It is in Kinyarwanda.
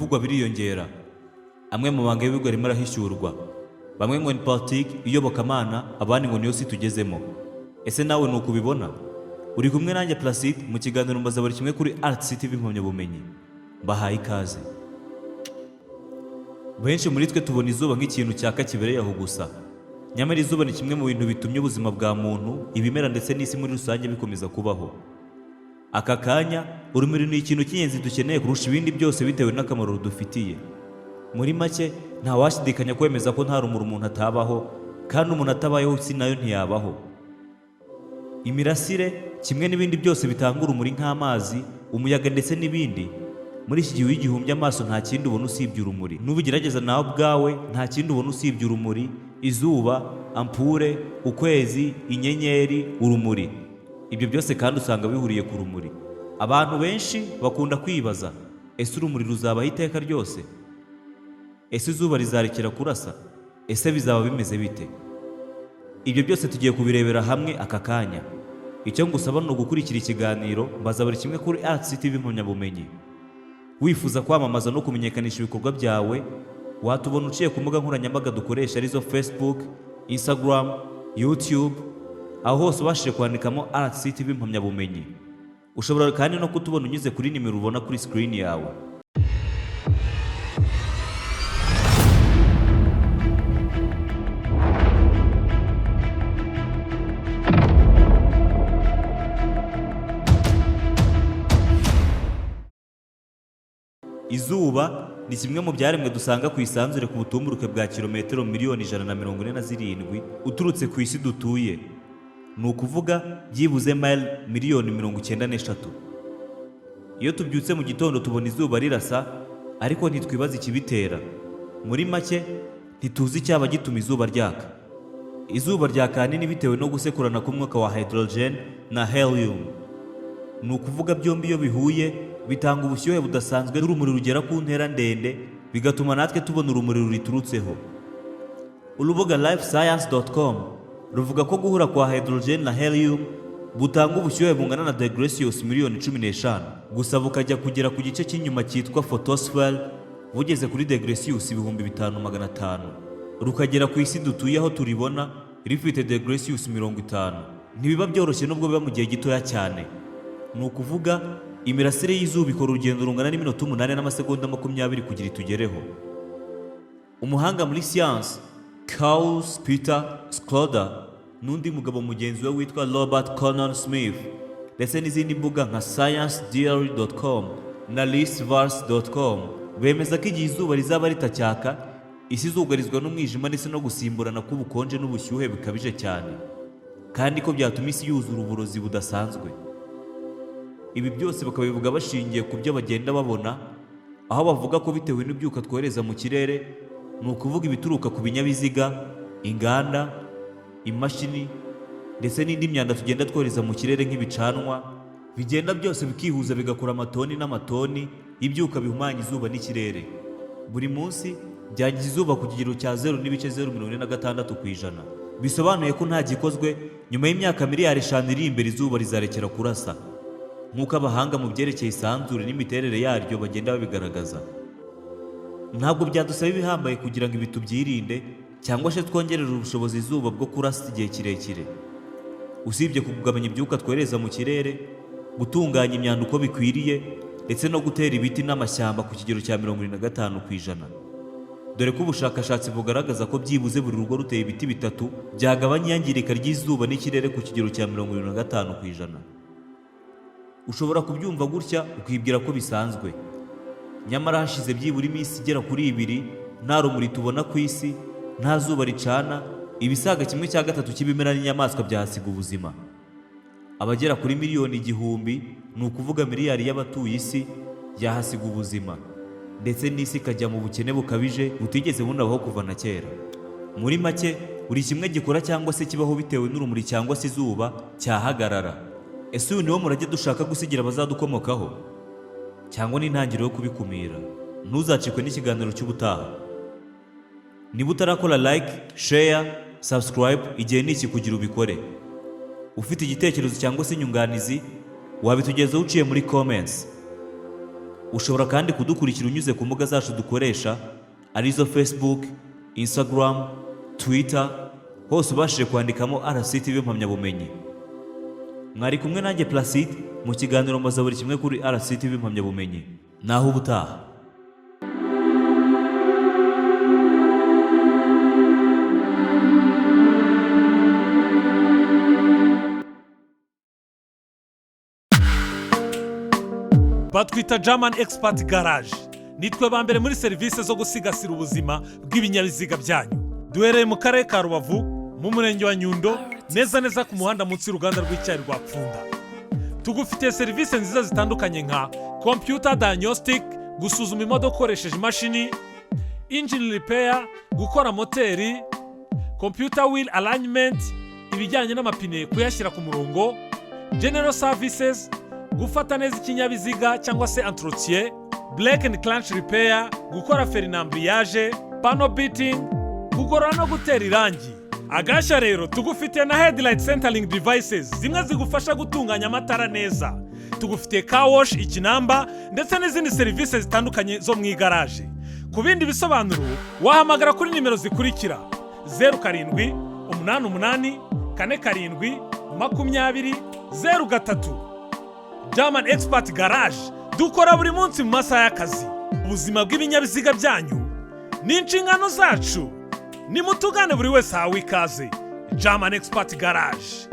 Ibivugwa biriyongera, amwe mu mabanga y'ibihugu arimo arahishyurwa. Bamwe ngo ni politiki, iyobokamana, abandi ngo niyo si tugezemo. Ese nawe ni uko ubibona? Uri kumwe nanjye Placide mu kiganiro Mbaza Buri Kimwe kuri Arts TV Impamyabumenyi. Mbahaye ikaze. Benshi muri twe tubona izuba nk'ikintu cyaka kibereye aho gusa, nyamara izuba ni kimwe mu bintu bitumye ubuzima bwa muntu, ibimera ndetse n'isi muri rusange bikomeza kubaho. Aka kanya urumuri ni ikintu cy'ingenzi dukeneye kurusha ibindi byose bitewe n'akamaro rudufitiye. Muri make, ntawashidikanya kwemeza ko nta rumuri umuntu atabaho, kandi umuntu atabayeho isi nayo ntiyabaho. Imirasire kimwe n'ibindi byose bitanga urumuri nk'amazi, umuyaga ndetse n'ibindi, muri iki gihe iyo ugihumbye amaso nta kindi ubona usibye urumuri. Nubigerageza nawe ubwawe, nta kindi ubona usibye urumuri: izuba, ampure, ukwezi, inyenyeri, urumuri. Ibyo byose kandi usanga bihuriye ku rumuri. Abantu benshi bakunda kwibaza: ese urumuri ruzabaho iteka ryose? Ese izuba rizarekera kurasa? Ese bizaba bimeze bite? Ibyo byose tugiye kubirebera hamwe aka kanya. Icyo ngusaba ni ugukurikira ikiganiro Mbaza Buri Kimwe kuri Arts TV Impamyabumenyi. Wifuza kwamamaza no kumenyekanisha ibikorwa byawe, watubona uciye ku mbuga nkoranyambaga dukoresha, arizo Facebook, Instagram, YouTube. Aho hose ubashije kwandikamo Arts TV Impamyabumenyi. Ushobora kandi no kutubona unyuze kuri nimero ubona kuri screen yawe. Izuba ni kimwe mu byaremwe dusanga ku isanzure ku butumburuke bwa kilometero miliyoni 147 uturutse ku isi dutuye, ni ukuvuga byibuze mayili miliyoni 93. Iyo tubyutse mu gitondo tubona izuba rirasa, ariko ntitwibaza ikibitera. Muri make, ntituzi icyaba gituma izuba ryaka. Izuba ryaka ahanini bitewe no gusekurana k'umwuka wa hydrogen na helium. Ni ukuvuga byombi iyo bihuye bitanga ubushyuhe budasanzwe n'urumuri rugera ku ntera ndende, bigatuma natwe tubona urumuri ruriturutseho. Urubuga livescience.com ruvuga ko guhura kwa hydrogen na helium butanga ubushyuhe bungana na degrees Celsius miliyoni 15 gusa, bukajya kugera ku gice cy'inyuma cyitwa photosphere bugeze kuri degrees Celsius 5500, rukagera ku isi dutuye aho turibona rifite degrees Celsius 50. Ntibiba byoroshye nubwo biba mu gihe gitoya cyane. Ni ukuvuga imirasire y'izuba ikora urugendo rungana n'iminota 8 n'amasegonda 20 kugira itugereho. Umuhanga muri siyansi Klaus Peter Schroeder n'undi mugabo mugenzi we witwa Robert Connon Smith ndetse n'izindi mbuga nka sciencediary.com na listverse.com bemeza ko igihe izuba rizaba ritacyaka, isi izugarizwa n'umwijima ndetse no gusimburana k'ubukonje n'ubushyuhe bikabije cyane, kandi ko byatuma isi yuzura uburozi budasanzwe. Ibi byose bakabivuga bashingiye ku byo bagenda babona, aho bavuga ko bitewe n'ibyuka twohereza mu kirere, ni ukuvuga ibituruka ku binyabiziga, inganda, imashini ndetse n'indi myanda tugenda twohereza mu kirere nk'ibicanwa, bigenda byose bikihuza bigakora amatoni n'amatoni y'ibyuka bihumanya izuba n'ikirere buri munsi, byangiza izuba ku kigero cya 0.046%. Bisobanuye ko nta gikozwe, nyuma y'imyaka miliyari 5 iri imbere izuba rizarekera kurasa, nk'uko abahanga mu byerekeye isanzure n'imiterere yaryo bagenda babigaragaza. Ntabwo byadusaba ibihambaye kugira ngo ibi tubyirinde cyangwa se twongerere ubushobozi izuba bwo kurasa igihe kirekire, usibye kugabanya ibyuka twohereza mu kirere, gutunganya imyanda uko bikwiriye ndetse no gutera ibiti n'amashyamba ku kigero cya 75%, dore ko ubushakashatsi bugaragaza ko byibuze buri rugo ruteye ibiti bitatu byagabanya iyangirika ry'izuba n'ikirere ku kigero cya 75%. Ushobora kubyumva gutya ukibwira ko bisanzwe, nyamara hashize byibura iminsi igera kuri 2 nta rumuri tubona ku isi, nta zuba ricana, ibisaga 1/3 cy'ibimera n'inyamaswa byahasiga ubuzima. Abagera kuri miliyoni 1000, ni ukuvuga miliyari y'abatuye isi, yahasiga ubuzima, ndetse n'isi ikajya mu bukene bukabije butigeze bunabaho kuva na kera. Muri make, buri kimwe gikora cyangwa se kibaho bitewe n'urumuri cyangwa se izuba cyahagarara. Ese uyu niwo murage dushaka gusigira abazadukomokaho, cyangwa n'intangiriro yo kubikumira? Ntuzacikwe n'ikiganiro cy'ubutaha. Niba utarakora like, share, subscribe, igihe ni iki kugira ubikore. Ufite igitekerezo cyangwa se inyunganizi, wabitugezaho uciye muri comments. Ushobora kandi kudukurikira unyuze ku mbuga zacu dukoresha, arizo Facebook, Instagram, Twitter, hose ubashije kwandikamo RCTV Impamyabumenyi. Mwari kumwe nanjye Placide mu kiganiro Mbaza Buri Kimwe kuri RCTV Impamyabumenyi. Naho ubutaha. Batwita German Expert Garage. Nitwe ba mbere muri serivisi zo gusigasira ubuzima bw'ibinyabiziga byanyu. Duhereye mu Karere ka Rubavu, mu Murenge wa Nyundo, neza neza ku muhanda munsi y'uruganda rw'icyayi rwa Pfunda. Tugufitiye serivisi nziza zitandukanye nka computer diagnostic, gusuzuma imodoka ukoresheje imashini, engine repair, gukora moteri, computer wheel alignment, ibijyanye n'amapine kuyashyira ku murongo, general services, gufata neza ikinyabiziga cyangwa se entretien, brake and clutch repair, gukora feri na embrayage, panel beating, kugorora no gutera irangi. Agashya rero, tugufitiye na headlight centering devices, zimwe zigufasha gutunganya amatara neza. Tugufitiye car wash ikinamba ndetse n'izindi serivisi zitandukanye zo mu igaraje. Ku bindi bisobanuro wahamagara kuri nimero zikurikira: 0788472003. German Expert Garage, dukora buri munsi mu masaha y'akazi. Ubuzima bw'ibinyabiziga byanyu ni inshingano zacu. Nimutugane, buri wese ahawe ikaze. German Expert Garage.